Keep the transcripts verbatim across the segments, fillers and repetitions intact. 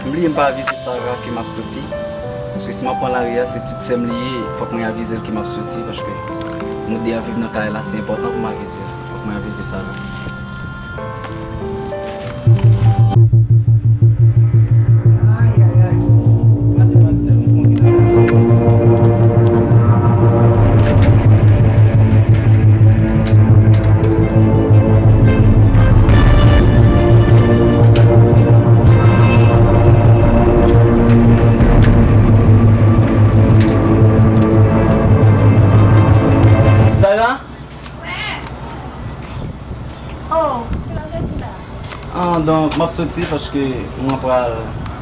M bliye m pa avize Sara ke m ap soti. Paske si m ap pran lari a, se ti sè m li ye. Fòk mwen avize l ke m ap soti. Paske nou de ap viv nan kay la, se enpòtan pou m avize l. Fòk mwen avize Sara. Sara? Oh, kilè w soti la? Ah, donk, m ap soti paske mwen pral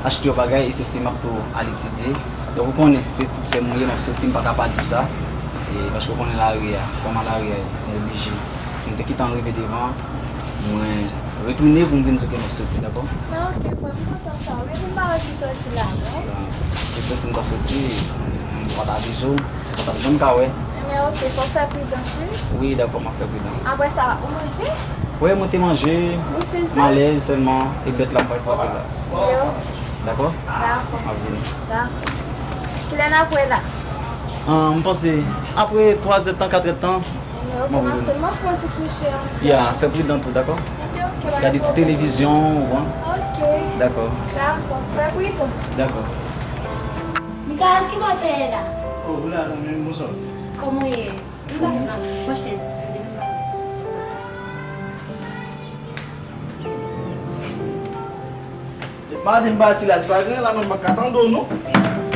achte yon bagay e se si m ap tou al etidye. Donk, ou konnen, se ti sè m ou ye, m ap soti, m pa ka pa di w sa. E paske ou konnen lari a, kòman lari a ye, m oblije. M te kite w rive devan, mwen retounen pou m vin di w ke m ap soti, dakò? Ah, ok, frè, m kontan sa, wi, pou m pa wè w soti la, non? Donk, se soti m t ap soti, m pa t avize w. Ou pa t ap janm ka wè. Enben, ok, fò w fè pridans, wi. Wi, dakò, m ap fè pridans. Apre sa, ou manje? Wi, mwen te manje. Ou size? M alèz sèlman, e bèt la m pral frape la. Enben, ok. Dakò? Dakò. M ap vini. Dakò. Kilè n ap wè la? Ah, m panse, apre twa zè tan, kat è tan, enben, ok, m ap tann, m ap fè yon ti kouche an. Ya, fè pridan tou, dakò? Enben, ok, pa gen pwoblèm. Gade ti televizyon, ou konprann? Ok. Dakò. Dakò, fè pridan. Dakò. Mikael, ki bò w te ye la? Oh, ou la, zanmi m, bonswa. Kòman w ye? Vin ba mwen nan, pran chèz. Depi maten m pati la, se pa gen la, mwen pa ka tande w, non.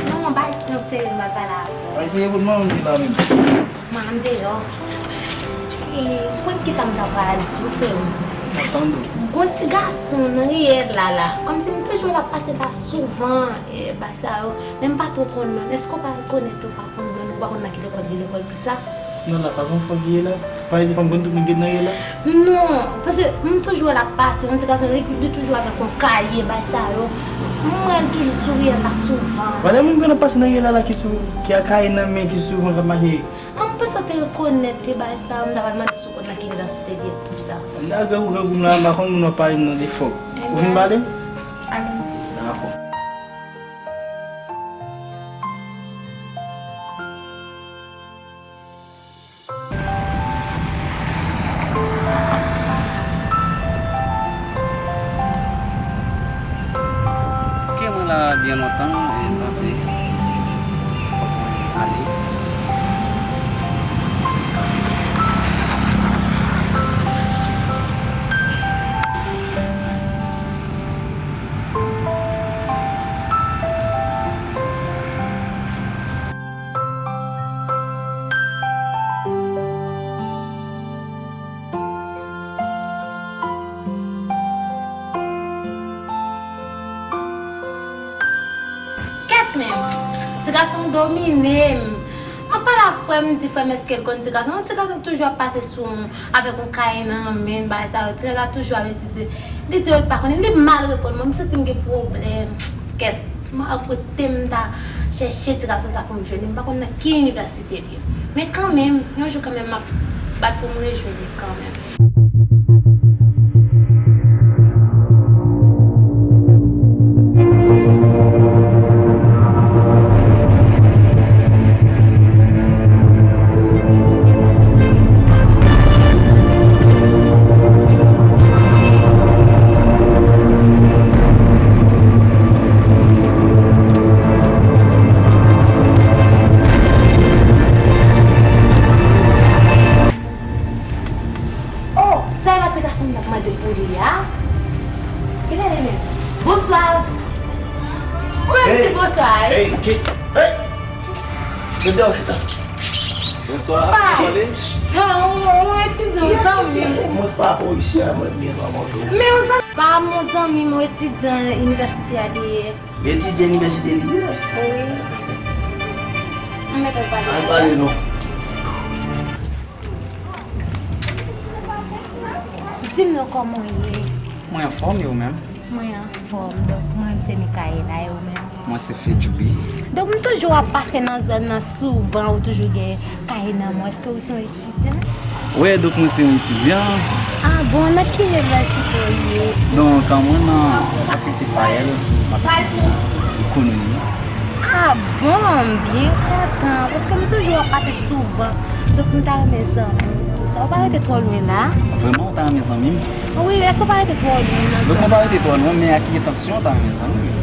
Non, bay si w serye, m pral pale avè w. Bay serye pou mwen, m di la menm. Mwen, m deyò. E, konn kisa m ta pral di w, frè m? M ap tande w. Gon ti gason nan riyèl la, la. Kòmsi m toujou wè l ap pase la souvan, e, bay sa yo. Men m pa twò konn non. Èske w pa rekonèt li, ou pa konn non, ou pa konn nan ki lekòl li, lekòl ki sa? Non, la pa zanfan ki ye la. Pa vle di fò m konn tout moun ki nan ye la? Non, paske m toujou wè l ap pase, yon ti gason, li, li toujou avèk yon kaye, bay sa yo. M wè l toujou sou riyèl la souvan. Valè moun ki konn ap pase nan ye la, la ki sou, ki a kaye nan men, ki souvan k ap mache. An, m panse w te rekonèt li, bay sa yo, m ta pral mande si w konn nan ki idantite li, tout sa. M ta grangou, grangou m la, m pa konn moun w ap pale m nan defo. Ou fin pale? Alo. Dakò. Ke mwen la byen lontan, e m panse fòk mwen ale. Paske Gason domine m. M ap pale a frè m, m di frè m èske l konn ti gason. Yon ti gason toujou ap pase sou m avèk yon kaye nan men l, bagay sa yo. Ti nèg la toujou ap etidye. Li di yo l pa konnen. Li mal reponn mwen. M santi m gen pwoblèm. Kèt, m ap rete m ta chèche ti gason sa pou m jwenn li. M pa konn nan ki inivèsite li ye. Men kanmenm, yon jou kanmenm m ap bat pou m rejwenn li kanmenm. Oh, sa e pa ti gason m t ap mande pou li a? Kilè li menm? Bonswa. Ou menm di bonswa, wi. Hey, ki, hey! Mete w chita. Bonswa. Pa, sa, ou, ou etidyan, ou zanmi. Mwen pa bò isi a, mwen byen nan moto. Men ou zanmi, pa m, ou zanmi m, ou etidyan inivèsite a li ye. Etidyan inivèsite li ye? Wi. Mwen mete w pale. Al pale non. Di m non, kòman w ye? Mwen anfòm, e ou menm? Mwen anfòm. Donk, mwen se Mikaela, e ou menm? Mwen se Fedjoubi. Donk, m toujou ap pase nan zòn nan souvan, ou toujou gen kaye nan men w. Èske ou se yon etidyan? Wi, donk mwen se yon etidyan. Ah bon, nan ki inivèsite w ye? Donk, mwen nan fakilte Fayèl, m ap etidye ekonomi. Ah bon, m byen kontan, paske m toujou ap pase souvan. Donk, m ta renmen zanmi w, tou sa. Ou pa rete twò lwen la? Vrèman, ou ta renmen zanmi m? Wi, èske ou pa rete twò lwen nan zòn? Donk, mwen pa rete twò lwen, men a ki entansyon ou ta renmen zanmi m?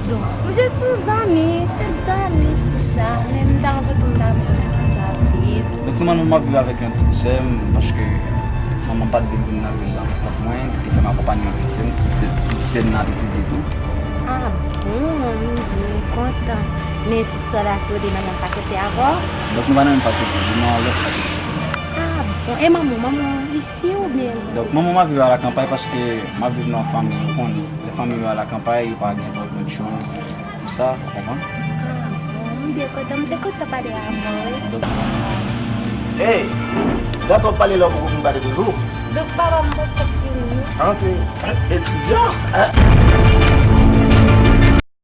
Donk, m jis yon zanmi, senp zanmi, konsa. Men m ta renmen pou m ta renmen yon moun ki sa ap viv. Donk, nòmalman, m ap viv avèk yon ti sè m, paske manman m pa t vle m vin nan vil la pou kont mwen, li te fè m akonpanye yon ti sè m, ti, ti sè m nan ap etidye tou. Ah bon, m byen kontan. Men ti sè w la tou, li nan menm fakilte avè w? Donk, nou pa nan menm fakilte, li nan yon lòt fakilte. Ah bon, e manman w, manman w isi oubyen? Donk, manman m ap viv alakanpay paske m ap viv nan yon fanmi, ou konnen, lè fanmi yo alakanpay, yo pa gen twòp lòt choz, tou sa, ou konprann? Ah bon, m byen kontan, m te kontan pale avè w, wi. Donk, hey, dat w ap pale la, w poko fin pale toujou? Donk, papa m poko fini. Antre, etidyan, eh.